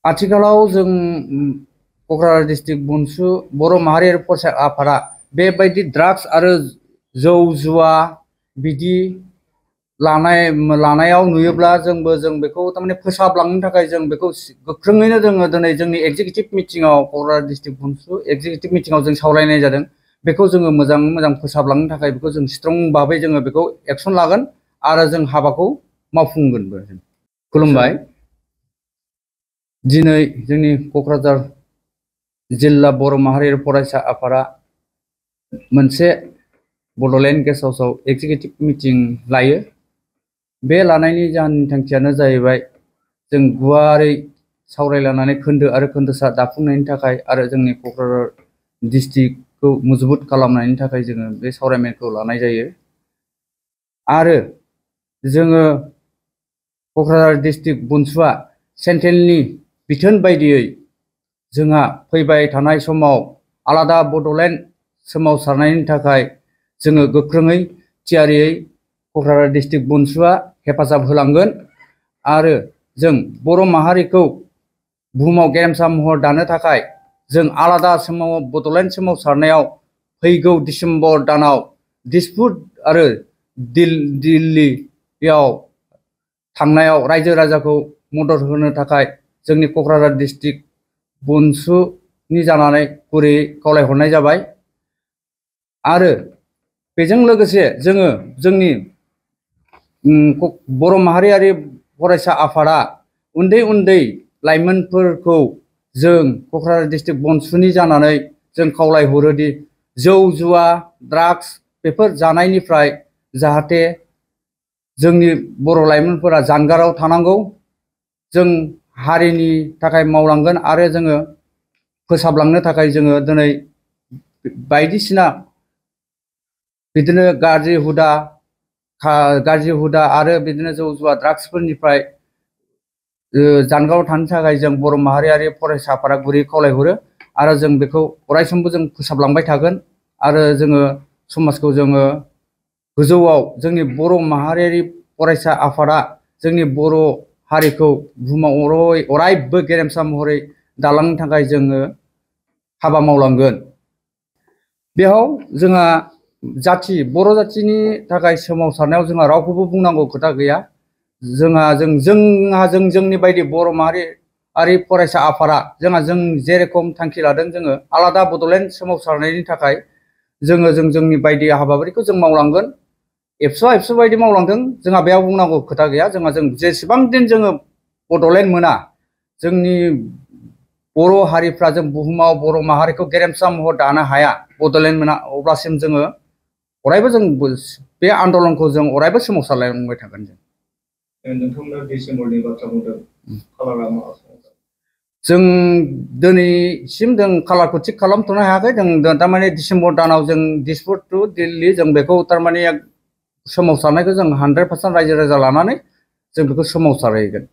आथिखालाव जों क'क्राझार डिस्ट्रिक्ट बनसु बर' माहारियारि फरायसा आफादा बेबायदि ड्राग्स आरो जौ जुवा बिदि लानायाव नुयोब्ला जों बेखौ तारमाने फोसाबलांनो थाखाय जों बेखौ गोख्रोङैनो जोङो दिनै जोंनि एग्जिकिउटिभ मिटिंआव क'क्राझार डिस्ट्रिक्ट बनसु एग्जिकिउटिभ मिटिंआव जों सावरायनाय जादों। बेखौ जोङो मोजां फोसाबलांनो थाखाय बेखौ जों स्ट्रं भाबै जोङो बेखौ एक्सन लागोन आरो जों हाबाखौ मावफुंगोनबो। खुलुमबाय। दिनै जोंनि क'क्राझार जिल्ला बर' माहारियारि फरायसा आफादा मोनसे बड'लेण्ड गेस्ट हाउसआव एग्जिकिउटिभ मिटिं लायो। बे लानायनि जाहोननि थांखियानो जाहैबाय जों गुवारै सावरायलायनानै खोन्दो आरो खोन्दोसा दाफुंनायनि थाखाय आरो जोंनि क'क्राझार डिस्ट्रिक्टखौ मजबुत खालामनायनि थाखाय जोङो बे सावरायमेलखौ लानाय जायो। आरो जोङो क'क्राझार डिस्ट्रिक्ट बनसुआ सेन्ट्रेलनि बिथोन बायदियै जोंहा फैबाय थानाय समाव आलादा बड'लेण्ड सोमावसारनायनि थाखाय जोङो गोख्रोङै थियारियै क'क्राझार डिस्ट्रिक्ट बनसुआ हेफाजाब होलांगोन आरो जों बर' माहारिखौ बुहुमाव गेरेमसा महर दानो थाखाय जों आलादा बड'लेण्ड सोमावसारनायाव फैगौ डिसेम्बर दानाव दिसपुर आरो दिल्लीयाव थांनायाव रायजो राजाखौ मदद होनो थाखाय जोंनि क'क्राझार डिस्ट्रिक्ट बनसुनि जानानै गुरैयै खावलायहरनाय जाबाय। आरो बेजों लोगोसे जोङो जोंनि बर' माहारियारि फरायसा आफादा उन्दै लाइमोनफोरखौ जों क'क्राझार डिस्ट्रिक्ट बनसुनि जानानै जों खावलायहरोदि जौ जुवा ड्राग्स बेफोर जानायनिफ्राय जाहाथे जोंनि बर' लाइमोनफोरा जानगाराव थानांगौ। जों हारिनि थाखाय मावलांगोन आरो जोङो फोसाबलांनो थाखाय जोङो दिनै बायदिसिना बिदिनो गाज्रि हुदा आरो बिदिनो जौ जुवा ड्राग्सफोरनिफ्राय जानगाराव थानो थाखाय जों बर' माहारियारि फरायसाफोरा गुरै खावलायहरो आरो जों बेखौ अरायसमबो जों फोसाबलांबाय थागोन आरो जोङो समाजखौ जोङो गोजौआव जोंनि बर' माहारियारि फरायसा आफादा जोंनि बर' हारिखौ बुहुमाव अरायबो गेरेमसा महरै दालांनो थाखाय जोङो हाबा मावलांगोन। बेयाव जोंहा बर' जाथिनि थाखाय सोमावसारनायाव जोंहा रावखौबो बुंनांगौ खोथा गैया। जोंनि बायदि बर' माहारियारि फरायसा आफादा जों जेरेखम थांखि लादों जोङो आलादा बड'लेण्ड सोमावसारनायनि थाखाय जोंनि बायदि हाबाफारिखौ जों मावलांगोन। एबसु बायदि मावलांदों जोंहा बेयाव बुंनांगौ खोथा गैया। जों जेसेबां दिन जोङो बड'लेण्ड मोना जोंनि बर' हारिफ्रा जों बुहुमाव बर' माहारिखौ गेरेमसा महर दानो हाया बड'लेण्ड मोना अब्लासिम जोङो अरायबो जों बे आन्दलनखौ जों अरायबो सोमावसारलांबाय थागोन। नोंथांमोना डिसेम्बरनि बाथ्रा बुंदों खालारा मा जों दिनैसिम जों खालारखौ थिग खालामथ'नो हायाखै। जों थारमाने डिसेम्बर दानाव जों दिसपुर टु दिल्ली जों बेखौ थारमाने सोमावसारनायखौ जों 100% रायजो राजा लानानै जों बेखौ सोमावसारहैगोन।